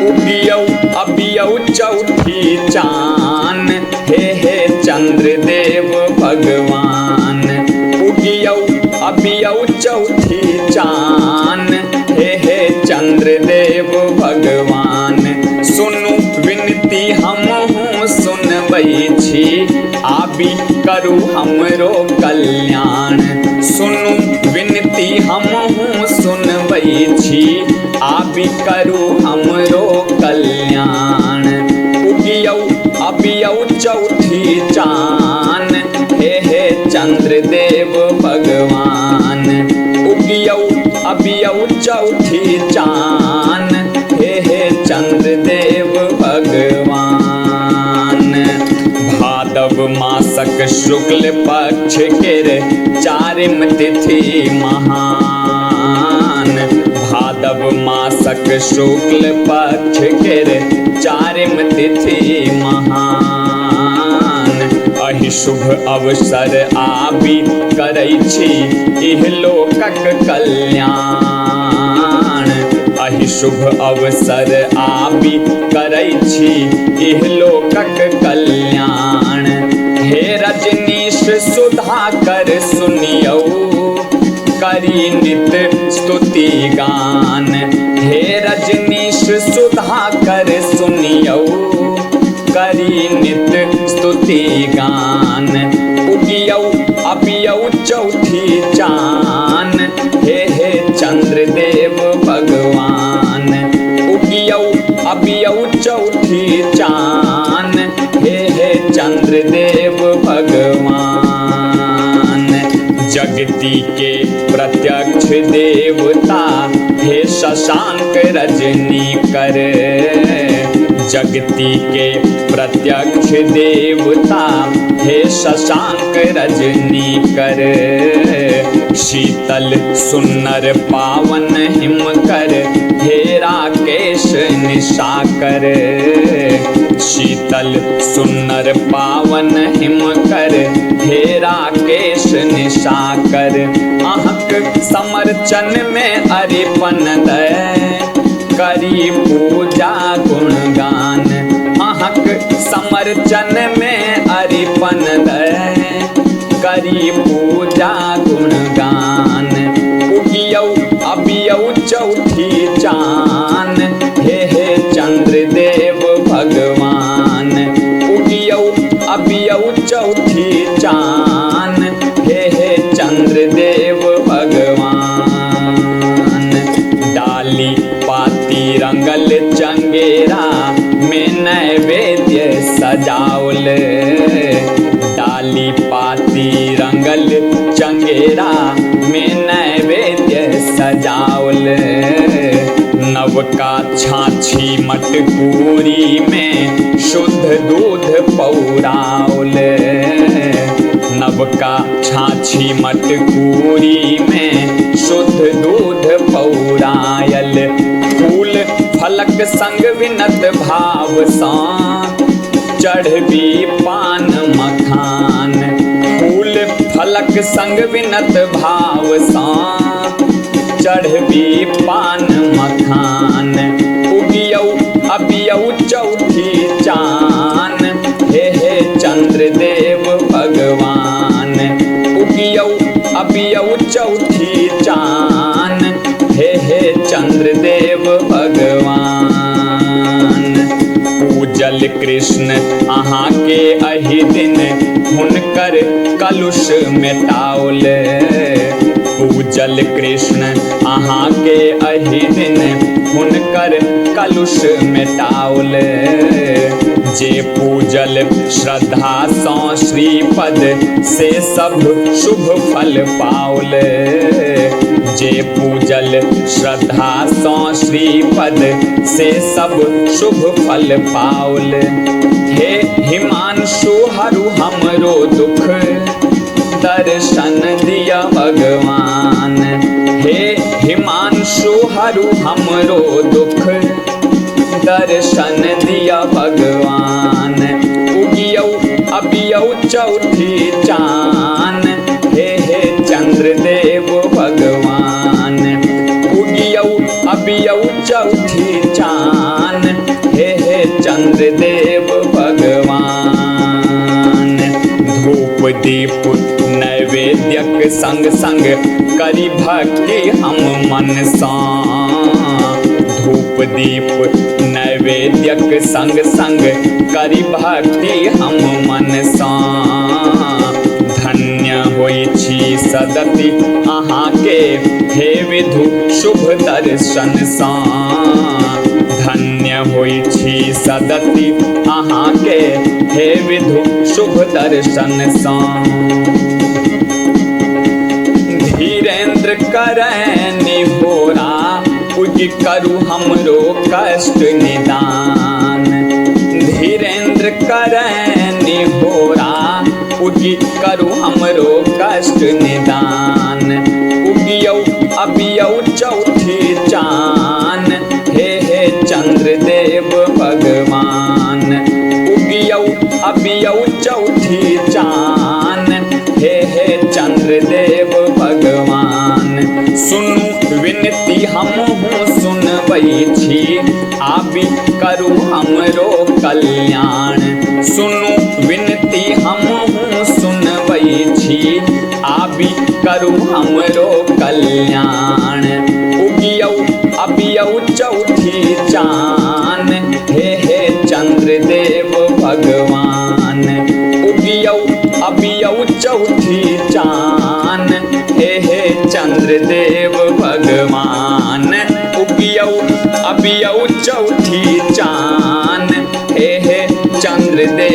उगियौ अबियौ चौथी चान, हे हे चंद्रदेव भगवान। उगियौ अबियौ चौथी चान, हे हे चंद्रदेव भगवान। सुनु विनती हमहूँ सुनबै छी, आबि करू हमरो कल्याण। सुनु विनती हमहूँ सुनबै छी, आबि करू हमरो कल्याण। उगियौ अबियौ चौथी चान, हे हे चंद्रदेव भगवान। उगियौ अबियौ चौथी चान, हे हे चंद्रदेव भगवान। भादव मासक शुक्ल पक्ष केर चारिम तिथि महान। भादव मासक शुक्ल पक्ष केर चारिम तिथि महान। अहि शुभ अवसर आबि करै छी इह लोकक कल्याण। अहि शुभ अवसर आबि करै छी इह लोकक कल्याण। हे रजनीश सुधाकर सुनियौ, करी नित स्तुति गान। हे रजनीश सुधाकर सुनियौ, करी नित स्तुति गान। उगियौ अबियौ चौथी चान, हे हे चंद्रदेव भगवान। उगियौ अबियौ चौथी चान, हे हे चंद्रदेव भगवान। जगती के प्रत्यक्ष देवता, हे शशांक रजनी कर। जगती के प्रत्यक्ष देवता, हे शशांक रजनी कर। शीतल सुन्नर पावन हिमकर, हे राकेश निशाकर। शीतल सुन्नर पावन हिमकर, हे राकेश निशाकर। अहक समर्चन में अरिपन दय, करी पूजा गुणगान। अहक समर्चन में अरिपन दय, करी पूजा गुणगान। उगियौ अबियौ चौथी चान, हे हे चंद्रदेव भगवान। उगियौ अबियौ चौथी चान, हे हे चंद्रदेव भगवान। डाली पाती रंगल चंगेरा में नैवेद्य सजावल। डाली पाती रंगल चंगेरा में नैवेद्य सजावल। नवका छाछी मटकूरी में शुद्ध दूध पौरावल। नवका छाछी मटकूरी में शुद्ध दूध पौरायल। फूल फलक संग विनत भाव सा, चढ़बी पान मखान। फूल फलक संग विनत भाव सा, चढ़बी पान मखान। उगियौ अबियौ चौथी चान, हे हे चंद्रदेव भगवान। उगियौ अबियौ चौथी चान, हे हे चंद्रदेव भगवान। पूजल कृष्ण अहाँ के अहि दिन, हुनकर कलुष मेटाओल। पूजल कृष्ण अहाँ के अहि दिन, हुनकर कलुष मेटाओल। जे पूजल श्रद्धा सँ श्रीपद, से सब शुभ फल पाओल। जे पूजल श्रद्धा सँ श्रीपद, से सब शुभ फल पाओल। हे हिमांशु हरु हमरो दुख, दर्शन दिया भगवान। हे हिमांशु हरु हमरो दुख, दर्शन दिया भगवान। उगियौ अबियौ चौथी चान, दीप नैवेद्यक संग संग करी भक्ति हम मनसँ। धूप दीप नैवेद्यक संग संग करी भक्ति हम मनसँ। धन्य होइ छी सदति अहाँके हे विधु शुभ दर्शनसँ। धन्य होइ छी सदति अहाँके हे विधु शुभ दर्शनसँ। धीरेन्द्र करैनि होरा उगि करू हमरो कष्ट निदान। धीरेन्द्र करैनि होरा उगि करू हमरो कष्ट निदान। उगियौ अबियौ चौथी चान हे हे चंद्रदेव भगवान। उगियौ अबियौ चौथी चान हे हे चंद्रदेव भगवान। सुनु विनती हमहूँ सुनबै छी आबि करू हमरो कल्याण। सुनु विनती हमहूँ सुनबै छी आबि करू हमरो कल्याण। उगियौ अबियौ चौथी चान हे हे चंद्रदेव भगवान। उगियौ अबियौ चौथी चान हे हे चंद्रदेव भगवान। उगियौ अबियौ चौथी चान हे हे चंद्रदेव।